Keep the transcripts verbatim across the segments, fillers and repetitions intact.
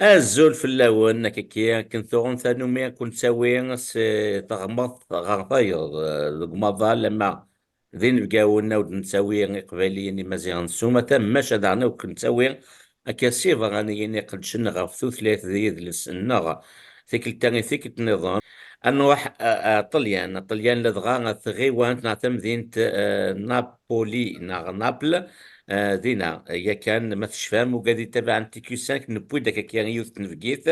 Azul fell-awen, akkaki akken tuɣem tanumi ad ken-tawi s teɣmeḍt ɣer tayeḍ, eh, deg umaḍal ama d inebgawen, ad d-nettawi iqbayliyen imaziɣen s umata, maca daɣen ad ken-tawi akka s iberraniyen iqeddcen ɣef tutlayt d yidles-nneɣ. Tikkelt-a i tikkelt nniḍen, ad nruḥ, eh, eh, Ṭṭelyan, Ṭṭelyan ladɣa tɣiwant neɣ tamdint, eh, Napoli neɣ Naples, eh, dinna, yakan ma tecfam, ugad ittabaɛen T Q cinq, newwi-d akka kra yiwet n tnebgit,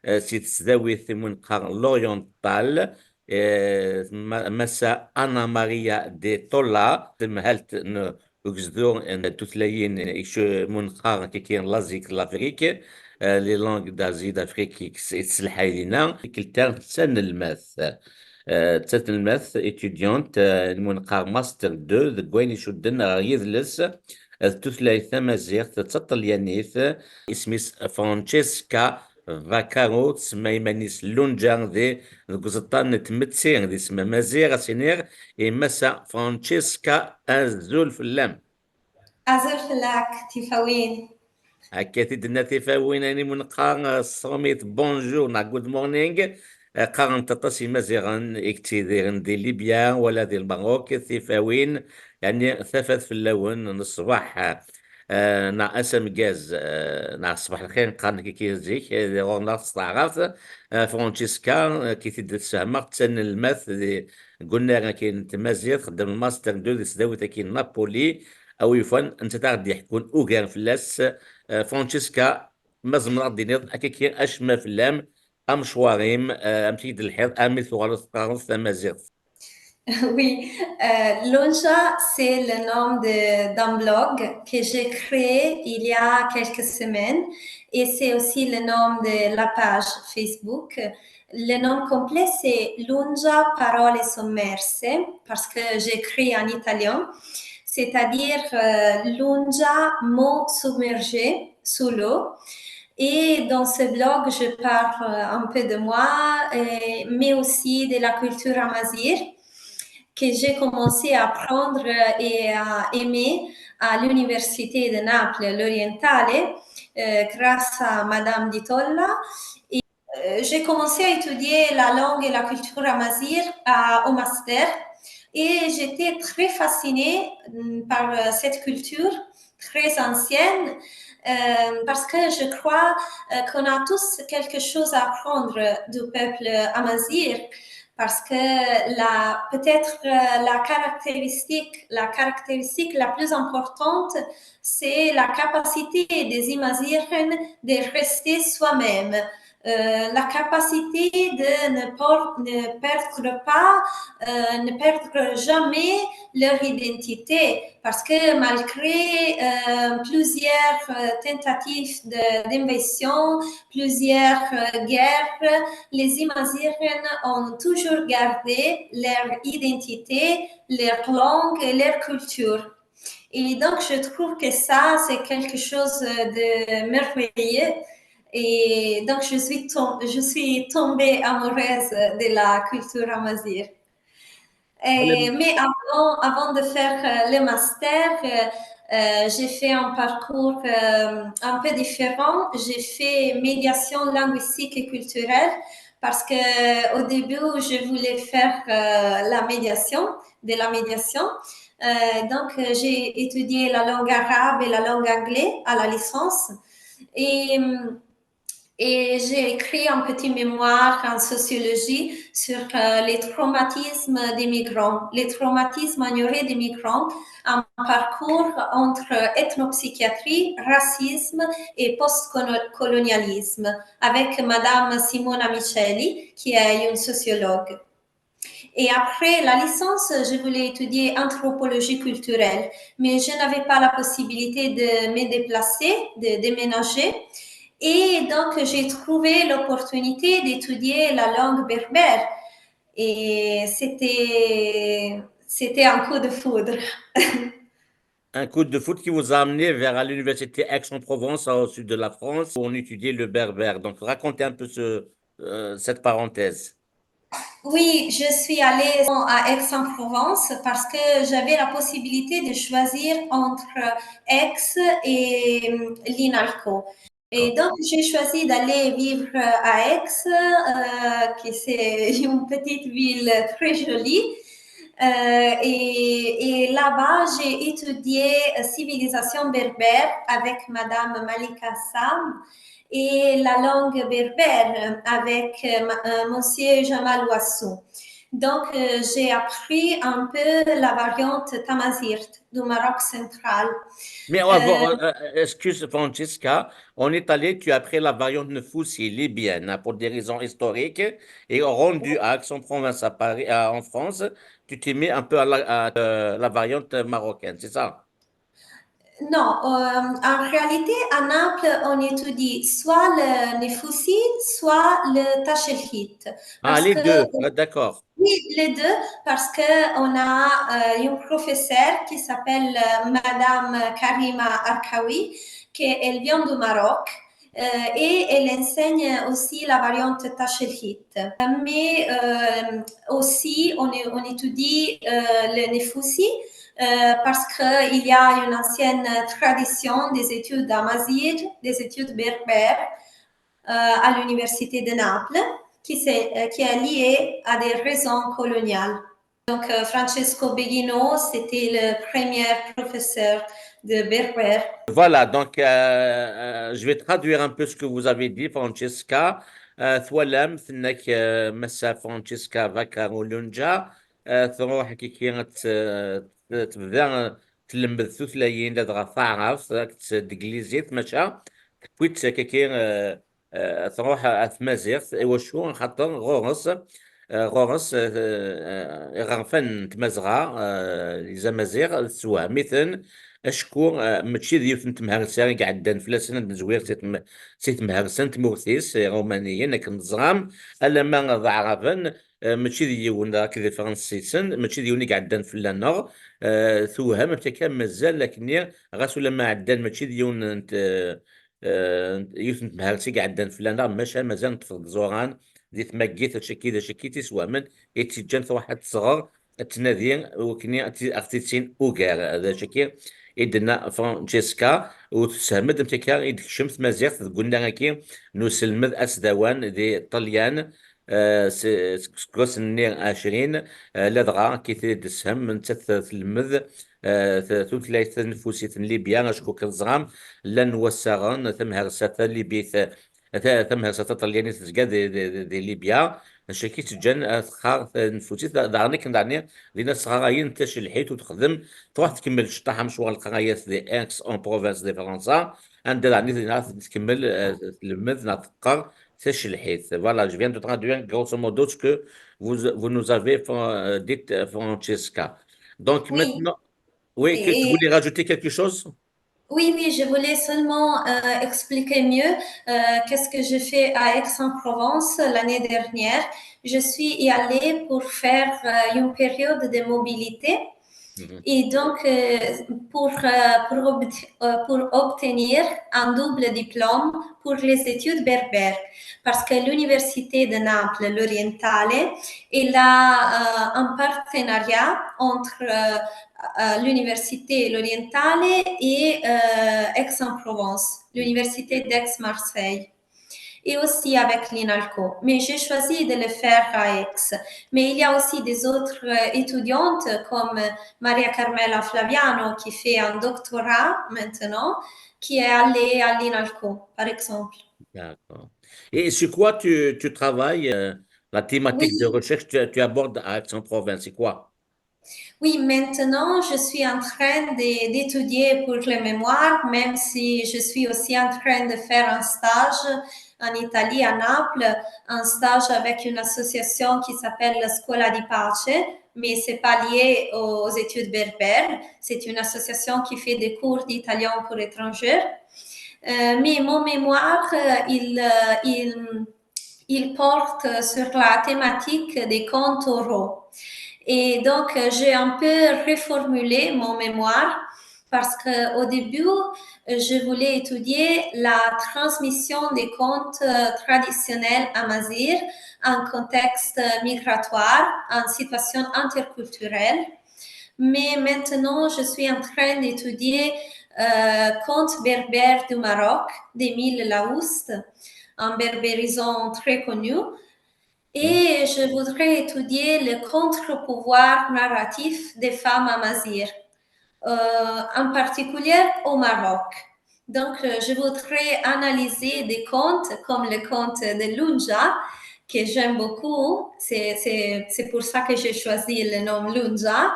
eh, si tesdawit i mu neqqar L'Oriental, eh, ma-, Massa Anna Maria de Tolla, temhalt n ugezdu n tutlayin, eh, ikc-, mu neqqar kiki Lazik d Lafrik, eh, les langues d'Asie d'Afrique, i s-, i tesselḥay dinna, tikkelt-a d tanelmadt. Eh, d tanelmadt, étudiante, eh, mu neqqar master deux deg wayen icudden ɣer yidles d tutlayt tamaziɣt d taṭelyanit. Isem-is Francesca Vaccaro, tsemma iman-is Lunja di, deg uẓeṭṭa n tmetti d isem amaziɣ, ad s-iniɣ i Massa Francesca, azul fell-am. Azul fell-ak, tifawin. Akka i d-tenna tifawin, ayen i mu neqqar, eh, ṣṣumit, bonjour neɣ good morning. Eh, qqaren-t aṭas imaziɣen i yettidiren di Libya wala di Lmerruk, tifawin, yani tafat fell-awen n ṣṣbeḥ, eh, neɣ ass ameggaz, eh, neɣ ṣṣbeḥ lxir, qqaren kiki zik, eh, di ɣur-neɣ s taɛrabt. Eh, Francesca, eh, kif i d-tessehmeɣ, d tanelmadt di, deg unnar-agi n tmaziɣt, txeddem master deux di tesdawit-agi n Napoli, a wi yufan, nettat ara ɣ-d-yeḥkun ugar fell-as. Eh, Francesca, ma tzemreḍ ad d-tiniḍ akkaki acemma fell-am, amecwar-im, eh, amek i d-telhiḍ armi tuɣaleḍ teqqareḍ tamaziɣt? Oui, euh, Lunja, c'est le nom de, d'un blog que j'ai créé il y a quelques semaines et c'est aussi le nom de la page Facebook. Le nom complet, c'est Lunja Parole Sommerse, parce que j'écris en italien, c'est-à-dire, euh, Lunja, mot submergé, sous l'eau. Et dans ce blog, je parle, euh, un peu de moi, euh, mais aussi de la culture amazigh que j'ai commencé à apprendre et à aimer à l'université de Naples, l'Orientale, euh, grâce à Madame Di Tolla. Et, euh, j'ai commencé à étudier la langue et la culture amazigh à, au master. Et j'étais très fascinée, mm, par, euh, cette culture très ancienne, euh, parce que je crois, euh, qu'on a tous quelque chose à apprendre du peuple amazigh, parce que la, peut-être, euh, la caractéristique, la caractéristique la plus importante, c'est la capacité des Amazighs de rester soi-même, euh, la capacité de ne por-, ne perdre pas, euh, ne perdre jamais leur identité, parce que malgré, euh, plusieurs, euh, tentatives de, d'invasion, plusieurs, euh, guerres, les Amazighs ont toujours gardé leur identité, leur langue et leur culture. Et donc, je trouve que ça, c'est quelque chose de merveilleux. Et donc, je suis tom-, je suis tombée amoureuse de la culture amazigh. Et, mais avant, avant de faire, euh, le master, euh, euh, j'ai fait un parcours, euh, un peu différent. J'ai fait médiation linguistique et culturelle parce que au début, je voulais faire, euh, la médiation, de la médiation. Euh, donc, euh, j'ai étudié la langue arabe et la langue anglaise à la licence. Et, euh, et j'ai écrit un petit mémoire en sociologie sur, euh, les traumatismes des migrants, les traumatismes endurer des migrants, un parcours entre ethnopsychiatrie, racisme et post-colonialisme avec Madame Simona Miceli, qui est une sociologue. Et après la licence, je voulais étudier anthropologie culturelle, mais je n'avais pas la possibilité de me déplacer, de déménager. Et donc, j'ai trouvé l'opportunité d'étudier la langue berbère. Et c'était, c'était un coup de foudre. Un coup de foudre qui vous a amené vers, à l'université Aix-en-Provence, au sud de la France, où on étudiait le berbère. Donc, racontez un peu ce, euh, cette parenthèse. Oui, je suis allée à Aix-en-Provence parce que j'avais la possibilité de choisir entre Aix et, euh, l'INALCO. Et donc, j'ai choisi d'aller vivre à Aix, euh, qui c'est une petite ville très jolie. Euh, et, et là-bas, j'ai étudié, euh, civilisation berbère avec Madame Malika Sam et la langue berbère avec, euh, ma- euh, Monsieur Jamal Wassou. Donc, euh, j'ai appris un peu la variante tamazirt du Maroc central. Mais avant, euh, euh, excuse Francesca, en Italie, tu as pris la variante Nefoussi libyenne, hein, pour des raisons historiques, et rendu à Aix-en-Provence, à Paris, à- en France, tu t'es mis un peu à la, à, euh, la variante marocaine, c'est ça? Non, euh, en réalité, à Naples, on étudie soit le Nefoussi, soit le Tachelhit. Ah, Parce les que deux, ah, d'accord. Oui, les deux, parce que on a euh, une professeure qui s'appelle euh, Madame Karima Arkawi, qu'elle vient du Maroc, euh, et elle enseigne aussi la variante Tachelhit. Mais euh, aussi, on, on étudie euh, le Nefoussi euh, parce qu'il y a une ancienne tradition des études amazigh, des études berbères euh, à l'université de Naples, qui, s'est- euh, qui est liée à des raisons coloniales. Donc, euh, Francesco Beghino, c'était le premier professeur de berbère. Voilà, donc euh, euh, je vais traduire un peu ce que vous avez dit, Francesca. Euh, twalam, tenna-k, euh, Massa Francesca Vaccaro Lungia, euh, tṛuḥ kiki ad t- tebda, euh, tlemmed tutlayin, ladɣa taɛrabt akked teglizit, maca tewwi-tt kiki, euh, euh, tṛuḥ ar tmaziɣt. Iwacu? Axaṭer ɣur-s, euh, ɣur-s, euh, euh, iɣerfan n Tmazɣa, euh, les Amaziɣ, tessewhem-iten, acku, euh, mačči d yiwet n temhersa i iɛeddan fell-asen, ad nezwir si tem-, si temhersa n tmurt-is, Iṛumaniyen, akken teẓram, alamma d Aɛraben, euh, mačči d yiwen, akked Ifransisen, mačči d yiwen i iɛeddan fell-aneɣ, euh, tewhem, amek akka mazal akkenni, ɣas ulamma ɛeddan, mačči d yiwen n t-, euh, yiwet n temhersa i iɛeddan fell-aneɣ, maca mazal neṭṭef deg iẓuran, di tmaggit, d acu-agi, d acu-agi i tt-iswehmen, i tt-iǧǧan truḥ ad tesɣer, ad tnadi, wakken ad tt-, ad ɣ-tittin ugar. D acu-agi i d-tenna Francesca, u tessehmed amek akka i d-tekcem tmaziɣt deg unnar-agi n uselmed asdawan di Ṭṭelyan, eh, s-, seg useggas-nni ɛecrin, eh, ladɣa akka i d-tessehmem, nettat tlemmed, eh, t-, tutlayt taneffusit n Libya, acku akken teẓram, llan wassaɣen tamhersa talibit, eh, ta-, tamhersa taṭelyanit tezga di, di, di, di Libya, d acu-agi i tt-iǧǧan ad teqqar taneffusit, da-, daɣen akken daɣen din ad sɣarayen tacelḥit u texdem, truḥ tkemmel cṭaḥ amecwar n leqrayat di Aix-en-Provence di Fransa, anda daɣen i dinna tkemmel, eh, tlemmed neɣ teqqar tacelḥit. Voilà, je viens de traduire grosso modo ce que vous, vous nous avez, euh, dit, euh, Francesca. Donc Oui. Maintenant, oui, que tu Et- voulais rajouter quelque chose? Oui, oui, je voulais seulement euh, expliquer mieux euh, qu'est-ce que j'ai fait à Aix-en-Provence l'année dernière. Je suis y allée pour faire euh, une période de mobilité. Mhm. Et donc, euh, pour, euh, pour, obt- euh, pour obtenir un double diplôme pour les études berbères, parce que l'Université de Naples, l'Orientale, elle a euh, un partenariat entre euh, euh, l'Université, l'Orientale, et euh, Aix-en-Provence, l'Université d'Aix-Marseille, et aussi avec l'INALCO. Mais j'ai choisi de le faire à Aix. Mais il y a aussi des autres euh, étudiantes comme Maria Carmela Flaviano qui fait un doctorat maintenant, qui est allée à l'INALCO, par exemple. D'accord. Et sur quoi tu, tu travailles, euh, la thématique de Oui. recherche que tu, tu abordes à Aix-en-Provence, c'est quoi? Oui, maintenant, je suis en train de- d'étudier pour le mémoire, même si je suis aussi en train de faire un stage en Italie, à Naples, un stage avec une association qui s'appelle la Scuola di Pace, mais c'est pas lié aux, aux études berbères. C'est une association qui fait des cours d'italien pour étrangers. Euh, mais mon mémoire, euh, il, euh, il, il porte sur la thématique des contes oraux. Et donc, euh, j'ai un peu reformulé mon mémoire parce qu'au début, euh, je voulais étudier la transmission des contes euh, traditionnels amazirs en contexte migratoire, en situation interculturelle. Mais maintenant, je suis en train d'étudier euh, contes berbères du Maroc d'Émile Larousse, un berbérisant très connu. Et je voudrais étudier le contre-pouvoir narratif des femmes amazighs, euh, en particulier au Maroc. Donc, euh, je voudrais analyser des contes comme le conte de Loundja, que j'aime beaucoup. C'est, c'est, c'est pour ça que j'ai choisi le nom Loundja.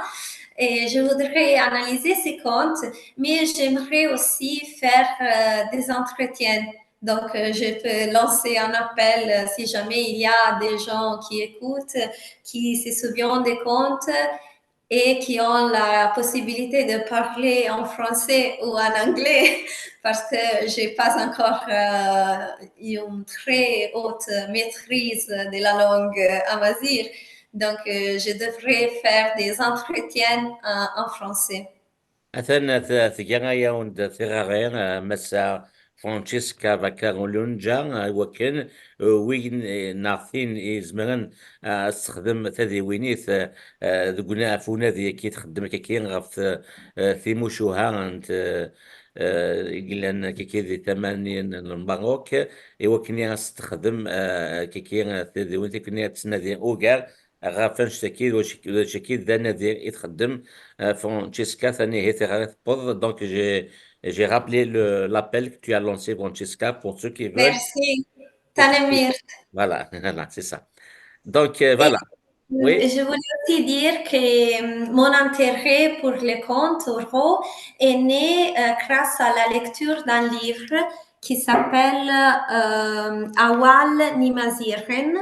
Et je voudrais analyser ces contes, mais j'aimerais aussi faire, euh, des entretiens. Donc, euh, je peux lancer un appel, euh, si jamais il y a des gens qui écoutent, qui se souviennent des contes et qui ont la possibilité de parler en français ou en anglais, parce que j'ai pas encore, euh, une très haute maîtrise de la langue, euh, amazigh. Donc, euh, je devrais faire des entretiens en, en français. Atan t-, tga aya-wen-d tiɣri, eh, Massa Francesca Vaccaro Loundja, eh, i wakken, eh, win, eh, neɣ tin izemren, eh, ad tessexdem tadiwinit, eh, eh, deg una-, ɣef unadi-agi txeddem kaki ɣef, eh, timucuha n t-, eh, eh, i yellan kaki di tama-nni n Lmerruk, i wakken ad s-texdem, eh, kaki, eh, tadiwinit, i wakken ad tettnadi ugar ɣef annect-agi, d wac-, d wac-agi d anadi i txeddem, eh, Francesca, tanihit ɣer i tewweḍ. Donc, j'ai, j'ai rappelé le, l'appel que tu as lancé, Francesca, pour ceux qui veulent. Merci. Tanemmirt. Voilà, voilà, c'est ça. Donc, euh, voilà. Oui. Je voulais aussi dire que, euh, mon intérêt pour les contes oraux est né, euh, grâce à la lecture d'un livre qui s'appelle, euh, Awal n Imaziɣen,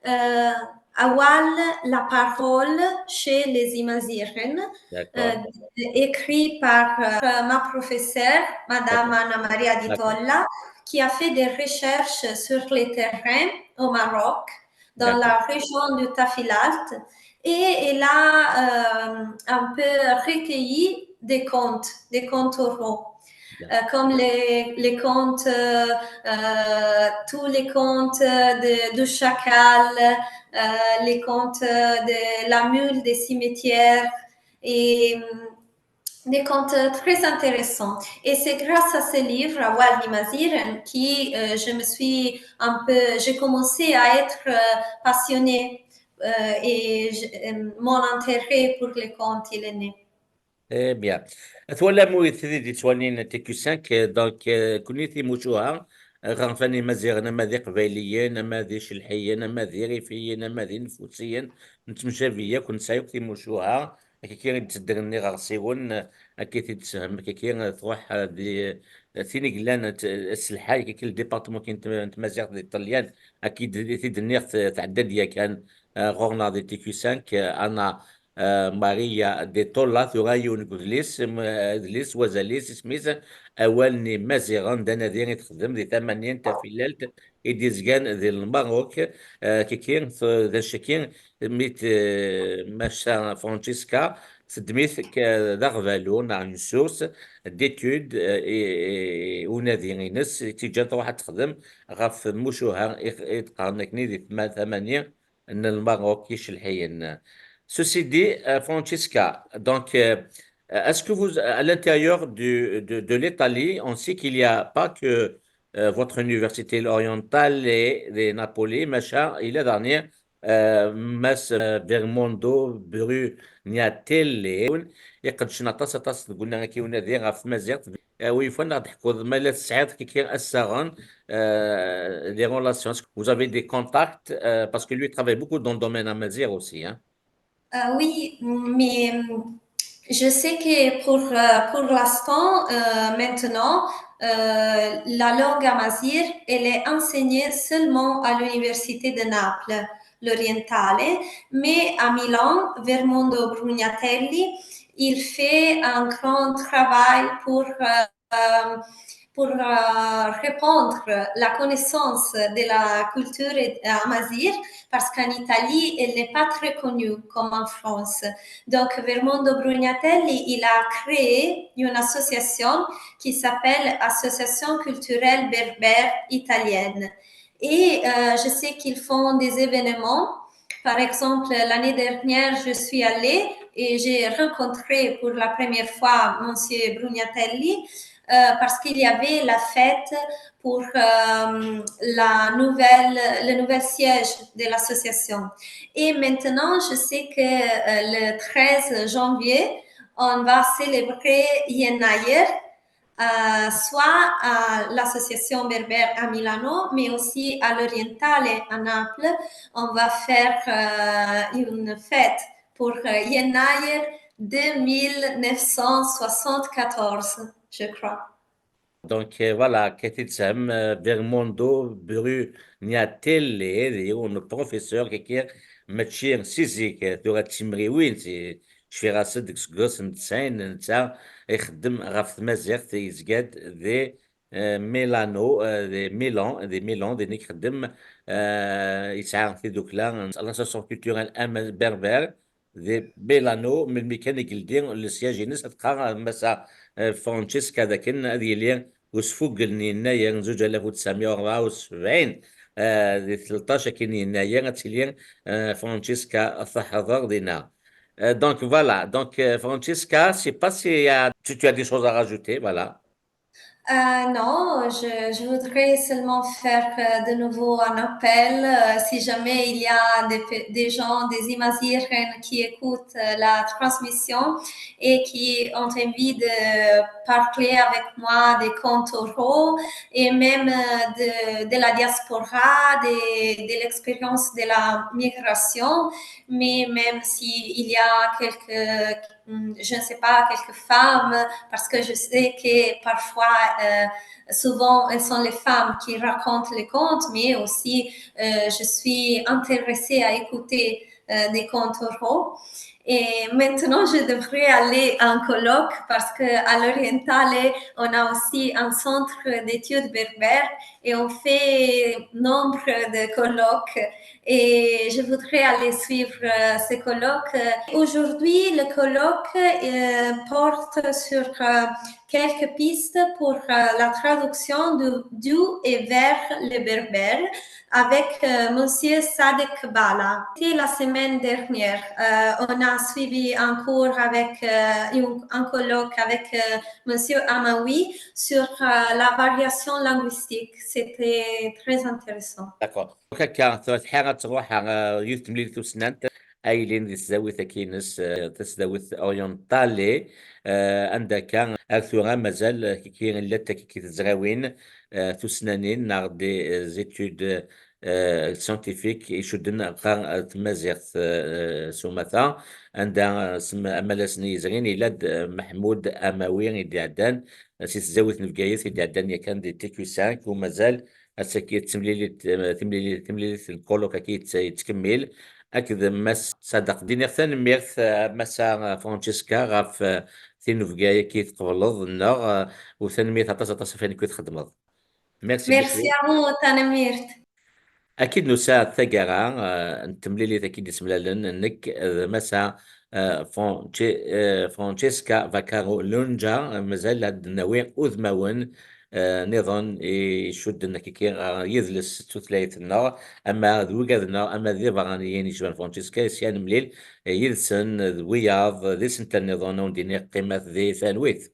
euh, Awal, la parole chez les Imaziɣen, D'accord. euh, écrit par, euh, ma professeure, Madame D'accord. Anna Maria Di D'accord. Tolla, qui a fait des recherches sur les terrains au Maroc, dans D'accord. la région du Tafilalt, et elle a, euh, un peu recueilli des contes, des contes oraux, D'accord. euh, comme les, les contes, euh, euh, tous les contes de, du chacal, euh, les contes de la mule des cimetières, et, euh, des contes très intéressants. Et c'est grâce à ce livre, Awal n Imaziɣen, qui, euh, je me suis un peu, j'ai commencé à être, euh, passionnée, euh, et je, euh, mon intérêt pour les contes, il est né. Eh bien. Twalam wid tid i d-yettwalin T Q cinq, eh, donc, eh, kunwi timucuha, eh, ɣer-fan Imaziɣen, ama d Iqbayliyen, ama d Icelḥiyen, ama d Irifiyen, ama d Infusiyen, nettemcabi akk, nesɛa akk timucuha, akka i d-teddren iɣersiwen, eh, akka i t-id-tessefhem, akka i truḥ, eh, di, eh, tin i yellan, eh, t-, sselḥay, akka le département n tm-, n tmaziɣt di Ṭṭelyan, akka i d-, i t-id-nniɣ t-, tɛedda-d yakan, eh, ɣur-neɣ di T Q cinq, eh, Anna, eh, Maria Di Tolla, tura yiwen deg udlis, m-, adlis, wazal-is, isem-is Awal n Imaziɣen, d anadi i texdem di tama-nni n Tafilalt i d-izgan di Lmerruk, eh, kiki, t-, d acu-agi, mi t-, eh, maca Francesca, teddem-it k-, d aɣbalu, neɣ une source d'étude, eh, i, i unadi-ines, i tt-iǧǧan truḥ ad texdem ɣef tmucuha i, i d-qqaren akkenni di tma-, tama-nni n Lmerruk icelḥiyen. Ceci dit, euh, Francesca, donc, euh, est-ce que vous, à l'intérieur du, de, de l'Italie, on sait qu'il n'y a pas que, euh, votre université, l'Orientale et, et Napoli, maca, yella daɣen, euh, Mass, euh, Vermondo Brugnatelli, iqeddcen aṭas, aṭas deg unadi ɣef tmaziɣt. Euh, wi yufan ad d-teḥkuḍ ma la tesɛiḍ kiki assaɣen, euh, des relations, est-ce que vous avez des contacts, euh, parce que lui il travaille beaucoup dans le domaine amazigh aussi, hein. Euh, oui, mais, euh, je sais que pour, euh, pour l'instant, euh, maintenant, euh, la langue amazigh, elle est enseignée seulement à l'université de Naples, l'Orientale, mais à Milan, Vermondo Brugnatelli, il fait un grand travail pour, euh, euh, pour, euh, répandre la connaissance de la culture, euh, amazigh, parce qu'en Italie, elle n'est pas très connue comme en France. Donc, Vermondo Brugnatelli, il a créé une association qui s'appelle Association culturelle berbère italienne. Et, euh, je sais qu'ils font des événements. Par exemple, l'année dernière, je suis allée Et j'ai rencontré pour la première fois Monsieur Brugnatelli euh, parce qu'il y avait la fête pour euh, la nouvelle, le nouvel siège de l'association. Et maintenant, je sais que euh, le treize janvier, on va célébrer Yennayer, euh, soit à l'association berbère à Milano, mais aussi à l'Orientale à Naples. On va faire euh, une fête pour euh, Yennayer deux mille neuf cent soixante-quatorze, je crois. Donc euh, voilà, Ketitsem, euh, Vermondo, Brugnatelli, d yiwen professeur kiki, mačči si zik, tura d timriwin, cfiɣ-as-d deg useggas n tesɛin, netta ixeddem ɣef tmaziɣt, yezga-d di euh, Milano, euh, di Milan, di Milan, din i ixeddem, euh, yesɛa tidukla, l'association culturelle berbère, di Milano, melmi kan i yeldi le siège-ines, ad qqareɣ Massa euh, Francesca d akken ad yili usfuggel n Yennayer n zuǧ alaf u tesɛemya u rebɛa u sebɛin, euh, di tleṭṭac akin n Yennayer, ad tili euh, Francesca teḥḍer dinna. Euh, donc voilà, donc euh, Francesca, je sais pas si euh, tu, tu as des choses à rajouter, voilà. Euh, non, je, je voudrais seulement faire euh, de nouveau un appel. Euh, si jamais il y a des, pe- des gens, des Imaziren qui écoutent euh, la transmission et qui ont envie de parler avec moi des camps oraux et même euh, de, de la diaspora, de, de l'expérience de la migration, mais même s'il y a quelques, hum, je ne sais pas, quelques femmes, parce que je sais que parfois, euh, souvent, elles sont les femmes qui racontent les contes, mais aussi, euh, je suis intéressée à écouter euh, des contes oraux. Et maintenant, je devrais aller en colloque parce que à l'Orientale, on a aussi un centre d'études berbères et on fait nombre de colloques. Et je voudrais aller suivre euh, ces colloques. Aujourd'hui, le colloque euh, porte sur euh, quelques pistes pour euh, la traduction du, du et vers le berbère avec euh, Monsieur Sadek Bala. C'était la semaine dernière. Euh, on a suivi un cours avec euh, un, un colloque avec euh, Monsieur Amaoui sur euh, la variation linguistique. C'était très intéressant. D'accord. Donc, akka, tura tḥiṛ ad tṛuḥ ɣer yiwet temlilit tussnant ay yellan di tesdawit akkin-ines, euh, tasdawit Orientale, euh, anda akka ar tura mazal euh, kiki llant akka kiki tezrawin euh, tussnanin neɣ des euh, études euh, scientifiques icudden ɣer euh, tmaziɣt euh, s umata, anda euh, sm- amalas-nni yezrin yella-d euh, Meḥmud Amawi i d-iɛeddan euh, si tesdawit n Bgayet i d-iɛeddan yakan di T Q cinq u mazal ass-agi d timlilit, eh, timlilit, timlilit n kolok-agi yett- yettkemmil akked Mass Sadeq. Diniɣ tanemmirt, eh, Massa Francesca, ɣef eh, tinubga-agi tqebleḍ-nneɣ, eh, u tanemmirt aṭas, aṭas ɣef wayen akk i txedmeḍ. Merci Merci beaucoup. À vous, tanemmirt. Akid nusa taggara eh, n temlilit akid isemlalen nekk d Massa eh, Franche- eh, Francesca Vaccaro Lunja, eh, mazal ad d-nawi udmawen eh, niḍen icudden akiki ɣer yidles d tutlayt-nneɣ, ama d wigad-nneɣ, ama d ibeṛṛaniyen yecban Francesca, sya nemlil eh, yid-sen d wiyaḍ d isental niḍen, a wen-d-iniɣ qqimet di talwit.